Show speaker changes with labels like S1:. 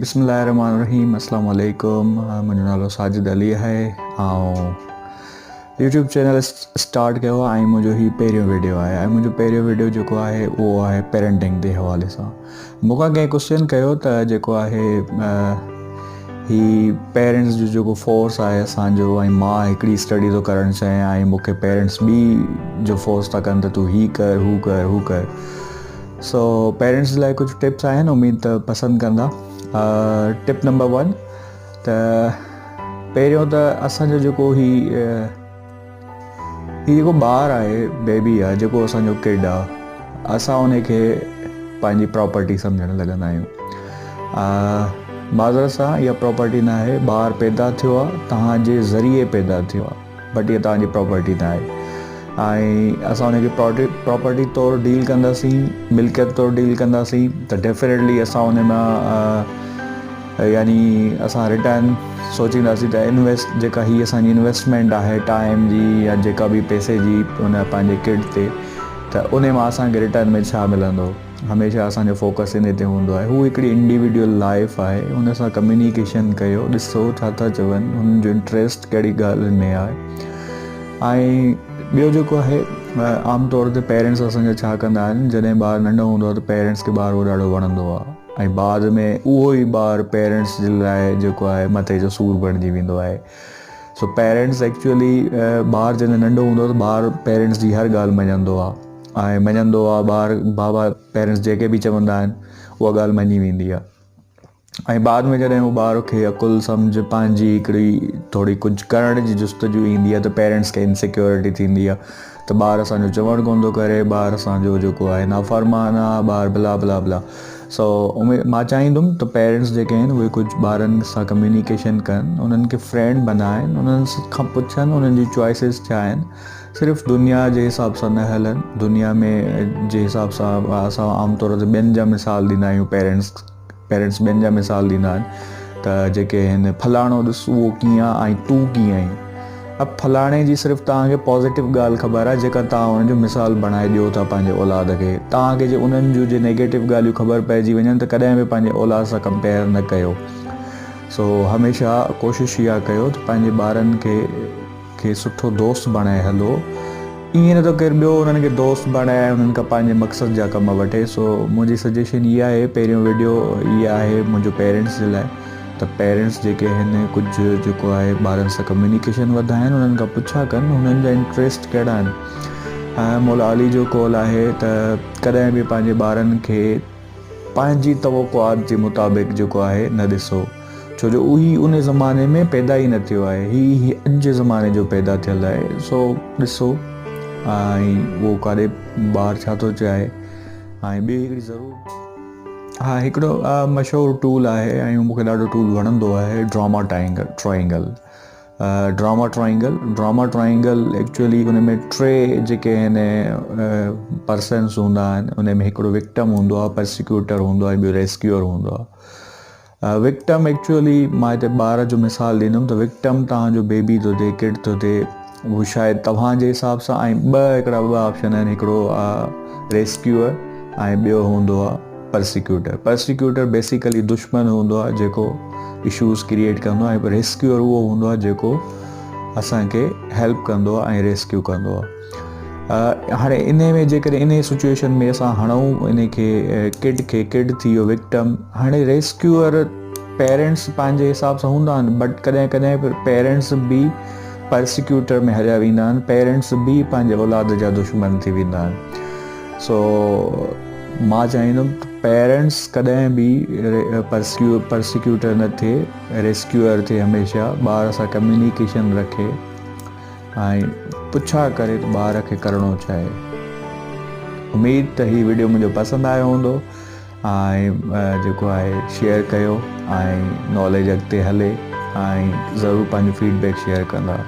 S1: بسم الله الرحمن الرحيم السلام عليڪم منهنجو نالو ساجد علي آهي آئون يوٽيوب چينل اسٽارٽ ڪيو آهي ۽ منهنجو هي پهريون ويڊيو آهي ۽ منهنجو پهريون ويڊيو جيڪو آهي اهو آهي پيرنٽنگ جي حوالي سان مون کان ڪنهن ڪوشچن ڪيو ته جيڪو آهي هي پيرنٽس جو جيڪو فورس آهي اسانجو ۽ مان هڪڙي اسٽڊي ٿو ڪرڻ چاهيان ۽ مون کي پيرنٽس ٻي جو فورس ٿا ڪن ته تون هي ڪر هو ڪر هو ڪر سو پيرنٽس جي لاء ڪجهه ٽپس آهن اميد ته پسند ڪندا ٽپ نمبر ون ته پهريون ته اسانجو جيڪو هي هي جيڪو ٻار آهي بيبي آهي جيڪو اسانجو ڪڊ آهي اسان ان کي پنهنجي پراپرٽي سمجهڻ لڳندا آهيون معذرت سان اها پراپرٽي نه آهي ٻار پيدا ٿيو آهي توهان جي ذريعي پيدا ٿيو آهي بٽ اها توهان جي پراپرٽي نه آهي ۽ اسان ان کي پراپرٽي طور ڊيل ڪنداسين ملڪيت طور ڊيل ڪنداسين ته ڊيفنيٽلي اسان ان مان يعني اسان ريٽرن سوچينداسين ته انويسٽ جيڪا هي اسان جي انويسٽمينٽ آهي ٽائيم جي يا جيڪا به پئسي جي ان پنهنجي ڪڊ تي ته ان مان اسان کي ريٽرن ۾ ڇا ملندو هميشه اسان جو فوڪس انهي تي هوندو آهي. هو هڪڙي انڊيوڊيول لائيف آهي ان سان ڪميونيڪيشن ڪيو ڏسو ڇا ٿا چون هنن جو انٽريسٽ ڪهڙي ڳالهين ۾ آهي ۽ ٻيو جيڪو آهي عام طور تي پيرنٽس اسان جا ڇا ڪندا آهن جڏهن ٻار ننڍو هوندو آهي ته پيرنٽس کي ٻار اهو ڏاڍو وڻندو آهي ۽ بعد ۾ اهو ئي ٻار پيرنٽس جي لاء جيڪو آهي مٿي جو سور بڻجي ويندو آهي سو پيرنٽس ايڪچوئلي ٻار جڏهن ننڍو هوندو آهي ته ٻار پيرنٽس جي هر ڳالهه مڃندو آهي ۽ مڃندو آ ٻار بابا پيرنٽس جيڪي به چوندا آهن اها ڳالهه مڃي ويندي آ ۽ بعد ۾ جڏهن هو ٻار کي عقل سمجهه پنهنجي هڪڙي ٿوري ڪجهه ڪرڻ جي جستجو ايندي آ ته پيرنٽس کي انسيڪيورٽي ٿيندي آ ته ٻار اسان جو چوڻ ڪونه ٿو ڪري ٻار اسان جو جيڪو آهي نافرمان آ ٻار بلا بلا بلا سو اميد مان چاهيندم ته پيرنٽس جيڪي آهن اهي ڪجهه ٻارن سان ڪميونيڪيشن ڪن انهن کي فرينڊ بنائن انهن کان پڇن انهن جي چوائسز ڇا آهن صرف دنيا جي حساب سان نه هلن دنيا ۾ جي حساب سان اسان عام طور تي ٻين جا مثال ڏيندا آهيون پيرنٽس پيرنٽس ٻين جا مثال ڏيندا آهن ته جيڪي هن فلاڻو ڏس اهو ڪيئن آهي ۽ تون ڪيئن آهين اب فلاڻي جي صرف توهان کي پازيٽو ڳالهه خبر آهي جيڪا توهان ان جو مثال بڻائي ڏيو ٿا پنهنجي اولاد کي توهان کي جي انهن جون جي نيگيٽو ڳالهيون خبر پئجي وڃن ته ڪڏهن به پنهنجي اولاد سان ڪمپيئر نه ڪيو سو هميشه ڪوشش اها ڪيو ته پنهنجي ٻارن کي کي سٺو دوست بڻائي هلو ائين نه ته ڪير ٻيو انهن کي دوست بڻائي ۽ انهن کان پنهنجي مقصد جا ڪم وٺي سو منهنجي سجيشن اها آهي پهريون ويڊيو اها آهي منهنجو پيرنٽس جي لاء ته پيرنٽس جيڪي آهن ڪجهه جيڪو آهي ٻارن سان ڪميونيڪيشن وڌائن انهن کان پڇا ڪن انهن جا انٽريسٽ ڪهڙا آهن ۽ مولا علي جو قول آهي ته ڪڏهن به پنهنجي ٻارن کي پنهنجي توقعات جي مطابق جيڪو آهي نه ڏسو ڇو جو هي ان زماني ۾ پيدا ئي نه ٿيو آهي هي هي اڄ جي زماني جو پيدا ٿيل آهي سو ڏسو ۽ اهو ڪاڏي ٻار ڇا ٿو چاهي ۽ ٻي هڪڙي ضرور ها هڪڙو مشهور ٽول آهي ۽ مون کي ڏاڍو ٽول وڻندو آهي drama triangle triangle drama triangle drama triangle actually ان ۾ ٽي جيڪي آهن پرسنس هوندا آهن ان ۾ هڪڙو وڪٽم هوندو آهي پرسيڪيوٽر هوندو آهي ٻيو ريسڪيوئر هوندو آهي وڪٽم ايڪچولي مان هتي ٻار جو مثال ڏيندم ته وڪٽم توهان جو بيبي ٿو ٿئي ڪڊ ٿو ٿئي اهو شايد توهان جي حساب سان ۽ ٻه هڪڙا ٻه آپشن آهن هڪڙو ريسڪيوئر ۽ ٻيو هوندو آهي پرسيڪيوٽر، پرسيڪيوٽر بيسيڪلي دشمن هوندو آهي جيڪو اشوز ڪريئيٽ ڪندو آهي ۽ ريسڪيوئر اهو هوندو آهي جيڪو اسان کي هيلپ ڪندو آهي ۽ ريسڪيو ڪندو آهي هاڻي انهي ۾ جيڪڏهن انهي سچويشن ۾ اسان هڻون انهي کي ڪڊ کي ڪڊ ٿي ويو وڪٽم هاڻي ريسڪيوئر پيرنٽس پنهنجي حساب سان هوندا آهن بٽ ڪڏهن ڪڏهن پيرنٽس به پرسيڪيوٽر ۾ هليا ويندا آهن پيرنٽس به پنهنجي اولاد جا دشمن ٿي ويندا آهن سو مان چاهيندم ته پيرنٽس ڪڏهن به پرسيڪيوٽر نه ٿئي ريسڪيوئر ٿئي هميشه ٻار سان ڪميونيڪيشن رکي ۽ پڇا ڪري ته ٻار کي ڪرڻو ڇا آهي اميد ته هي وڊيو منهنجو پسند آيو هوندو ۽ جيڪو آهي شيئر ڪيو ۽ ناليج اڳتي هلي ۽ ضرور پنهنجو فيڊ بيڪ شيئر ڪندا.